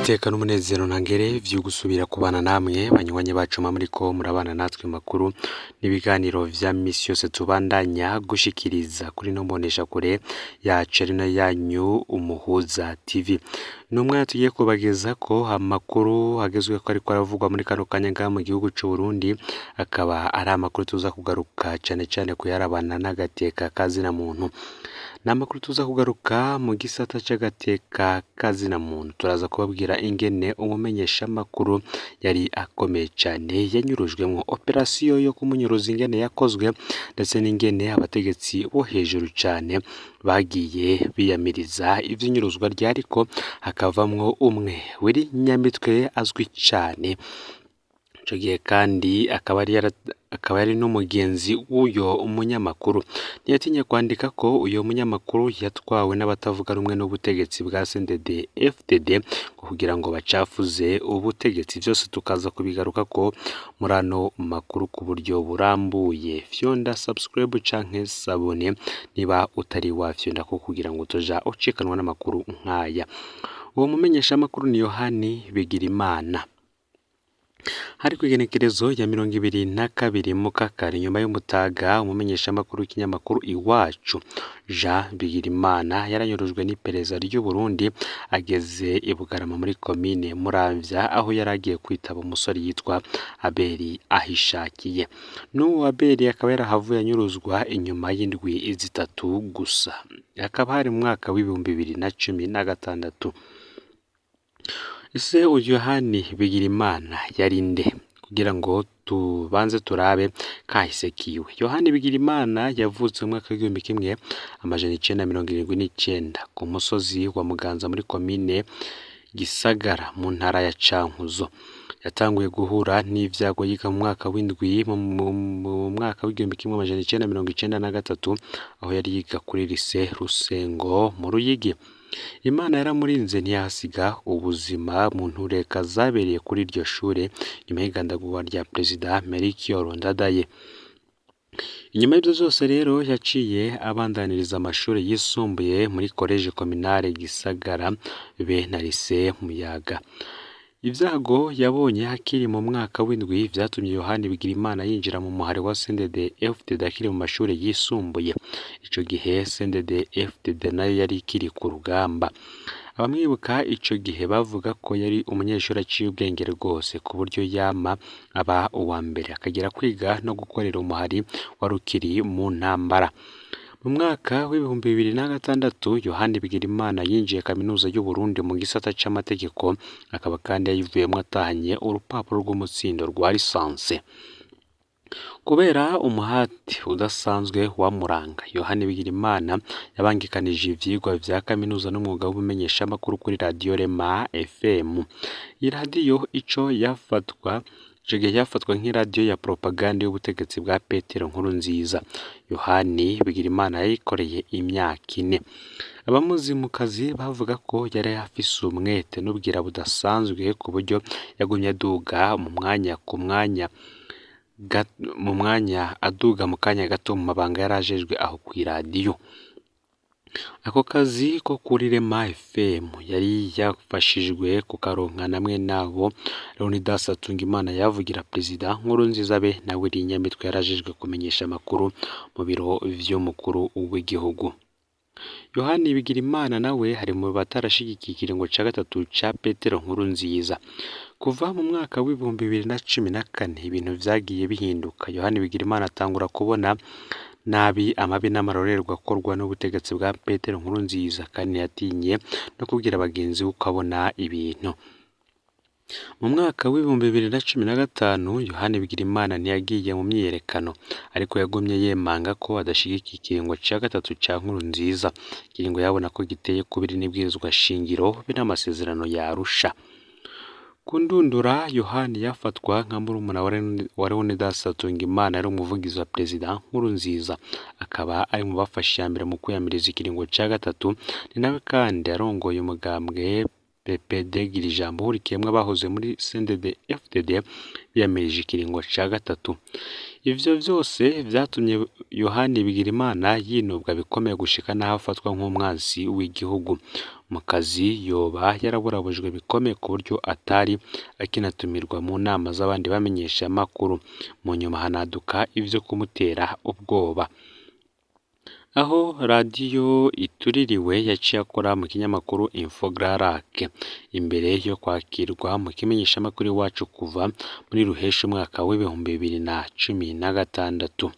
N'iteka n'umunezero ntangere vyo gusubira kubana namwe banywanyi bacu mwa muriko murabana natwe makuru n'ibiganiro vya misi yose tubandanya gushikiriza kuri ino mboneshakure yacu ari nayo yanyu Umuhuza TV. Ni umwanya tugiye kubagezako amakuru agezweko ariko aravugwa muri kano kanya ngaha mu gihugu c'Uburundi, akaba ari amakuru tuza kugaruka cane cane kuyarabana n'agateka ka zina muntu. Ni amakuru tuza kugaruka mu gisata c'agateka ka zina muntu, turaza kubabwira ingene umumenyeshamakuru yari akomeye cane yanyurujwemwo, operasiyo yo kumunyuruza ingene yakozwe ndetse n'ingene abategetsi bo hejuru cane bagiye biyamiriza ivy'inyuruzwa ryariko hakavamwo umwe Willy Nyamitwe azwi cane. Ico gihe kandi akaba yari n'umugenzi w'uyo munyamakuru. Ntiyatinye kwandika ko uyo munyamakuru yatwawe n'abatavuga rumwe n'ubutegetsi bwa CNDD FDD kugira ngo bacafuze ubutegetsi. Vyose tukaza kubigarukako muri ano makuru ku buryo burambuye. Fyonda subscribe canke sabone niba utari wafyondako kugira ngo utoja ucikanwa n'amakuru nk'aya. Uwo mumenyeshamakuru ni Yohani Bigirimana. Hari kw'igenekerezo ya 22 Mukakaro inyuma y'umutaga, umumenyeshamakuru w'ikinyamakuru Iwacu Jean Bigirimana yaranyurujwe n'iperereza ry'Uburundi ageze i Bugarama muri komine Muramvya aho yari agiye kwitaba umusore yitwa Abeli Ahishakiye. N'uwo Abeli akaba yarahavuye anyuruzwa inyuma y'indwi zitatu gusa. Hakaba hari mu mwaka w'2016. Ese uyu Yohani Bigirimana yari nde? Kugira ngo tubanze turabe kahise kiwe. Yohani Bigirimana yavutse mu mwaka w'1979 ku musozi wa Muganza muri komine Gisagara mu ntara ya Cankuzo. Yatanguye guhura n'ivyago yiga mu mwaka w'indwi mu mwaka w'1993 aho yari yiga kuri lycée Rusengo mu Ruyigi. Imana yaramurinze ntiyahasiga ubuzima mu ntureka zabereye kuri iryo shure nyuma y'igandagurwa rya Perezida Melchior Ndadaye. Inyuma y'ivyo vyose rero yaciye abandaniriza amashure yisumbuye muri Collège Communale Gisagara be na lycée Muyaga. Ivyago yabonye akiri mu mwaka w'indwi vyatumye Yohani Bigirimana yinjira mu muhari wa CNDD FDD akiri mu mashure yisumbuye. Ico gihe CNDD FDD nayo yari ikiri ku rugamba. Abamwibuka ico gihe bavuga ko yari umunyeshuri aciye ubwenge rwose ku buryo yama aba uwa mbere akagera kwiga no gukorera umuhari wari ukiri mu ntambara. Mu mwaka w'2006 Yohani Bigirimana yinjiye kaminuza y'Uburundi mu gisata c'amategeko, akaba kandi yayivuyemwo atahanye urupapuro rw'umutsindo rwa lisanse. Kubera umuhati udasanzwe wamuranga, Yohani Bigirimana yabangikanije ivyigwa vya kaminuza n'umwuga w'ubumenyeshamakuru kuri radiyo Rema FM. Iyi radiyo ico gihe yafatwa nk'iradiyo ya propagande y'ubutegetsi bwa Petero Nkurunziza. Yohani Bigirimana yayikoreye imyaka ine. Abamuzi mu kazi bavuga ko yari afise umwete n'ubwira budasanzwe ku buryo yagumye aduga mu mwanya ku mwanya mu mwanya aduga mu kanya gato mu mabanga yari ajejwe aho kw'iradiyo. Ako kazi ko kuri Rema FM yari yafashijwe kukaronka namwe nabo Leonidas Hatungimana yavugira Perezida Nkurunziza be na Willy Nyamitwe yarajejwe kumenyesha amakuru mu biro vy'umukuru w'igihugu. Yohani Bigirimana nawe ari mu batarashigikiye ikiringo ca gatatu ca Petero Nkurunziza. Kuva mu mwaka w'2014 ibintu vyagiye bihinduka. Yohani Bigirimana atangura kubona nabi amabi n'amarorerwa akorwa n'ubutegetsi bwa Petero Nkurunziza, kandi ntiyatinye no kubwira bagenzi be uko abona ibintu. Mu mwaka w'2015 Yohani Bigirimana ntiyagiye mu myiyerekano, ariko yagumye yemanga ko adashigikiye ikiringo ca gatatu ca Nkurunziza, ikiringo yabona ko giteye kubiri n'ibwirizwa shingiro be n'amasezerano ya Arusha. Ku ndundura Yohani yafatwa nka murumuna wa Leonidas Hatungimana yari umuvugizi wa Perezida Nkurunziza, akaba ari mu bafashe iya mbere mu kwiyamiriza ikiringo ca gatatu. Ni nawe kandi yarongoye umugambwe PPD Girijambo uhurikiyemwo abahoze muri CNDD FDD biyamirije ikiringo ca gatatu. Ivyo vyose vyatumye Yohani Bigirimana yinubwa bikomeye gushika n'aho afatwa nk'umwansi w'igihugu. Mu kazi yoba yaraburabujwe bikomeye ku buryo atari akinatumirwa mu nama z'abandi bamenyeshamakuru. Mu nyuma hanaduka ivyo kumutera ubwoba. Aho radiyo ituririwe yaciye akora mu kinyamakuru Infograrak imbere yo kwakirwa mu kimenyeshamakuru Iwacu kuva muri ruhesha umwaka w'2016.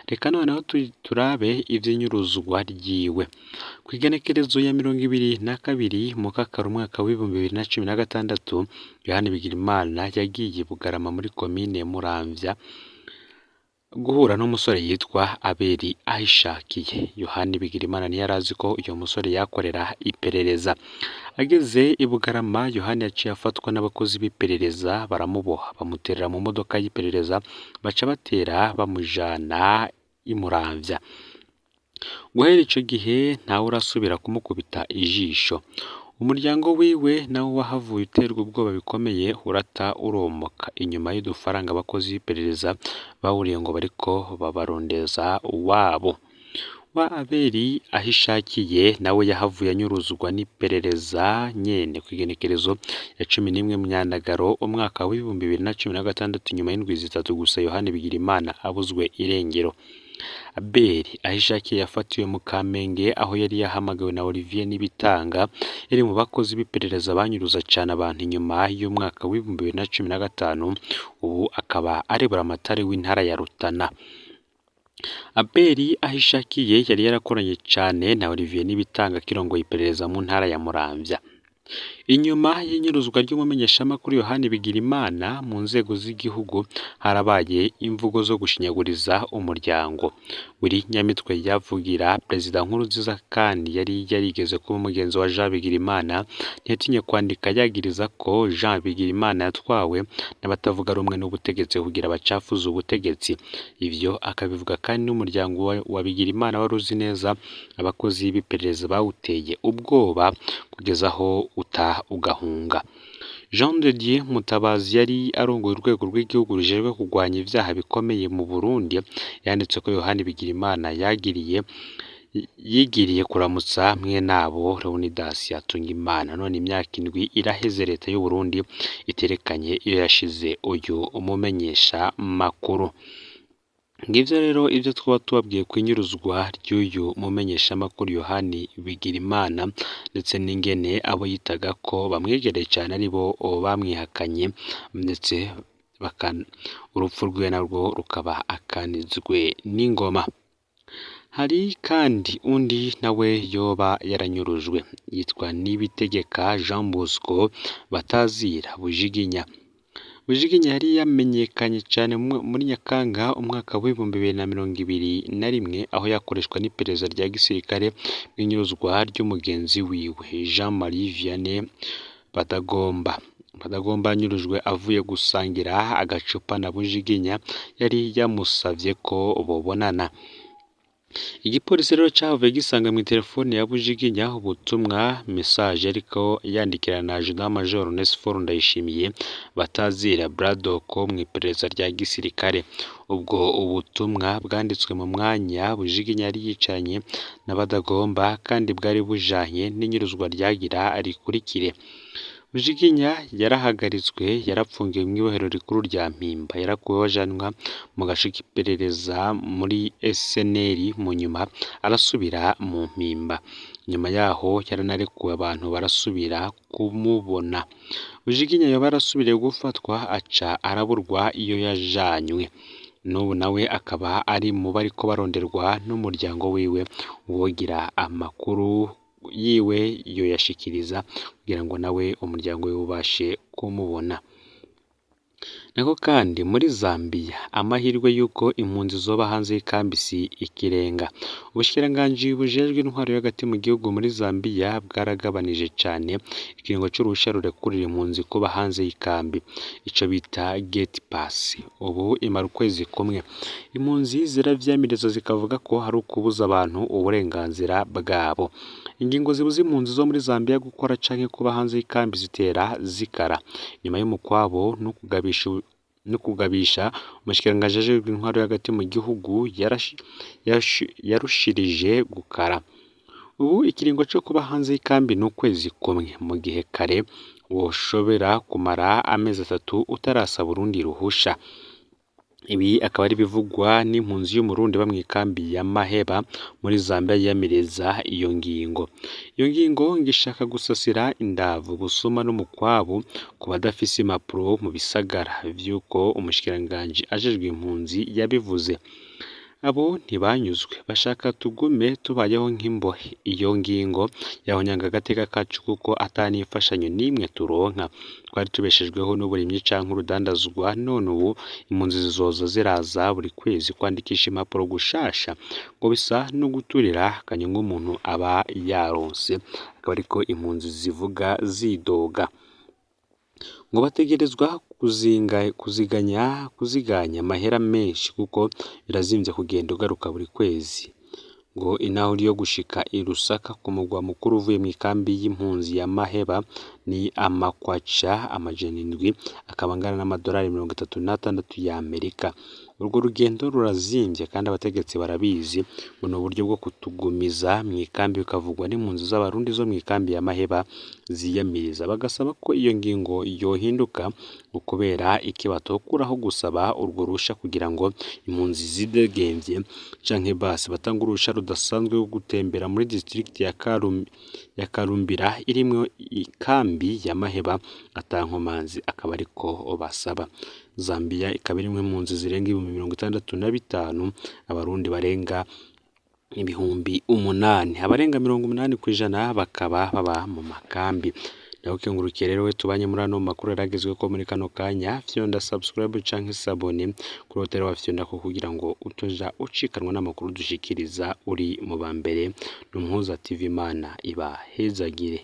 Reka noneho turabe ivy'inyuruzwa ryiwe. Kw'igenekerezo ya 22 Mukakaro umwaka w'2016, Yohani Bigirimana yagiye i Bugarama muri komine Muramvya guhura n'umusore yitwa Abeli Ahishakiye. Yohani Bigirimana ntiyarazi ko uyo musore yakorera iperereza. Ageze i Bugarama, Yohani yaciye afatwa n'abakozi b'iperereza baramuboha, bamuterera mu modoka y'iperereza, baca batera bamujana i Muramvya. Guhera ico gihe ntawurasubira kumukubita ijisho. Umuryango wiwe nawo wahavuye uterwa ubwoba bikomeye urata uromoka inyuma y'udufaranga abakozi b'iperereza bawuriye ngo bariko babarondeza uwabo. Wa Abeli Ahishakiye nawe yahavuye anyuruzwa n'iperereza nyene kw'igenekerezo ya 11 Myandagaro umwaka w'2016 nyuma y'indwi zitatu gusa Yohani Bigirimana abuzwe irengero. Abeli Ahishakiye yafatiwe mu Kamenge aho yari yahamagawe na Olivier Nibitanga yari mu bakozi b'iperereza banyuruza cane abantu inyuma y'umwaka w'2015, ubu akaba ari buramatari w'intara ya Rutana. Abeli Ahishakiye yari yarakoranye cane na Olivier Nibitanga akirongoye iperereza mu ntara ya Muramvya. Inyuma y'inyuruzwa ry'umumenyeshamakuru Yohani Bigirimana mu nzego z'igihugu harabaye imvugo zo gushinyaguriza umuryango. Willy Nyamitwe yavugira Perezida Nkurunziza kandi yari yarigeze kuba umugenzi wa Jean Bigirimana, ntiyatinye kwandika yagiriza ko Jean Bigirimana yatwawe n'abatavuga rumwe n'ubutegetsi kugira bacafuze ubutegetsi. Ivyo akabivuga kandi n'umuryango wa Bigirimana wari uzi neza abakozi b'iperereza bawuteye ubwoba kugeza aho uta ugahunga. Jean de Dieu Mutabazi yari arongoye urwego rw'igihugu rujejwe kurwanya ivyaha bikomeye mu Burundi, yanditse ko Yohani Bigirimana yigiriye kuramutsa mwenabo Leonidas Hatungimana. None imyaka 7 iraheze leta y'u Burundi iterekanye iyo yashize uyu umumenyesha makuru. Ngivyo rero ivyo twaba tubabwiye kw'inyuruzwa ry'uyu mumenyeshamakuru Yohani Bigirimana, ndetse n'ingene abo yitaga ko bamwegereye cane aribo bamwihakanye, ndetse urupfu rwiwe narwo rukaba akanizwe n'ingoma. Hari kandi undi nawe yoba yaranyurujwe yitwa Nibitegeka Jean Bosco batazira Bujiginya. Bujiginya yari yamenyekanye cane muri Nyakanga umwaka w'2021 aho yakoreshwa n'iperereza rya gisirikare mw'inyuruzwa ry'umugenzi wiwe Jean Marie Vianney Badagomba. Badagomba yanyurujwe avuye gusangira agacupa na Bujiginya yari yamusavye ko bobonana. Igipolisi rero cahavuye gisanga mw'iterefone ya Bujiginya ubutumwa message ariko yandikirana na Adjudant Major Onesphore Ndayishimiye batazira Bradoko mw'iperereza rya gisirikare. Ubwo ubutumwa bwanditswe mu mwanya Bujiginya yari yicaranye na Badagomba kandi bwari bujanye n'inyuruzwa ryagira rikurikire. Bujiginya yarahagaritswe, yarapfungiwe mw'ibohero rikuru rya Mpimba, yarakuweho ajanwa mu gace k'iperereza muri SNL, mu nyuma arasubira mu Mpimba. Nyuma yaho yaranarekuwe abantu barasubira kumubona. Bujiginya yoba yarasubiriye gufatwa aca araburwa iyo yajanywe. N'ubu nawe akaba ari mu bariko baronderwa n'umuryango wiwe, uwogira amakuru yiwe yoyashikiriza kugira ngo nawe umuryango wiwe ubashe kumubona. Nako kandi muri Zambia amahirwe y'uko impunzi zoba hanze y'ikambi si ikirenga. Ubushikiranganji bujejwe intwaro yo hagati mu gihugu muri Zambia bwaragabanije cane ikiringo c'uruhusha rurekurira impunzi kuba hanze y'ikambi, ico bita gate pass. Ubu imara ukwezi kumwe. Impunzi ziravyamiriza zikavuga ko hari ukubuza abantu uburenganzira bwabo. Ingingo zibuza impunzi zo muri Zambia gukora canke kuba hanze y'ikambi zitera zikara. Nyuma y'umukwabo no kugabisha, umushikiranganji ajejwe intwaro hagati mu gihugu yarushirije gukara. Ubu ikiringo co kuba hanze y'ikambi ni ukwezi kumwe, mu gihe kare woshobora kumara amezi 3 utarasaba urundi ruhusha. Ibi akaba ari bivugwa n'impunzi y'Umurundi ba mw'ikambi ya Maheba muri Zambia yiyamiriza iyo ngingo. Iyo ngingo ngishaka gusasira indavu, busuma n'umukwabu ku badafise impapuro mu bisagara, vy'uko umushikiranganji ajejwe impunzi yabivuze. Abo ntibanyuzwe, bashaka tugume tubayeho nk'imbohe. Iyo ngingo yahonyanga agateka kacu kuko ata n'imfashanyo n'imwe turonka. Twari tubeshejweho n'uburimyi canke urudandazwa, none ubu impunzi zizoza ziraza buri kwezi kwandikisha impapuro gushasha, ngo bisa no guturira akanyungu umuntu aba yaronse. Akaba ariko impunzi zivuga zidoga. Ngo bategerezwa kuziganya amahera menshi kuko birazimvye kugenda ugaruka buri kwezi. Ngo inahuri yo gushika i Lusaka ku mugwa mukuru uvuye mw'ikambi y'impunzi ya Maheba ni amakwaca 700, akaba angana n'amadolari 36 ya Amerika. Urwo rugendo rurazimvye kandi abategetsi barabizi, ngo ni uburyo bwo kutugumiza mw'ikambi, bikavugwa n'impunzi z'Abarundi zo mw'ikambi ya Maheba ziyamiriza, bagasaba ko iyo ngingo yohinduka ngo kubera iki batokuraho gusaba urwo ruhusha kugira ngo impunzi zidegemvye, canke basi batanga uruhusha rudasanzwe rwo gutembera muri district ya Karumbira irimwo ikambi ya Maheba ata nkomanzi, akaba ariko basaba. Zambia ikaba irimwo impunzi zirenga 65,000, Abarundi barenga 8,000, abarenga 80% bakaba baba mu makambi. Ndagukengurukiye rero we tubanye muri ano makuru yaragezweko muri kano kanya. Fyonda subscribe canke s'abonner kuri hoteli wa fyonda ko kugira ngo utoja ucikanwa n'amakuru dushikiriza uri mu ba mbere. N'Umuhuza TV, Imana ibahezagire.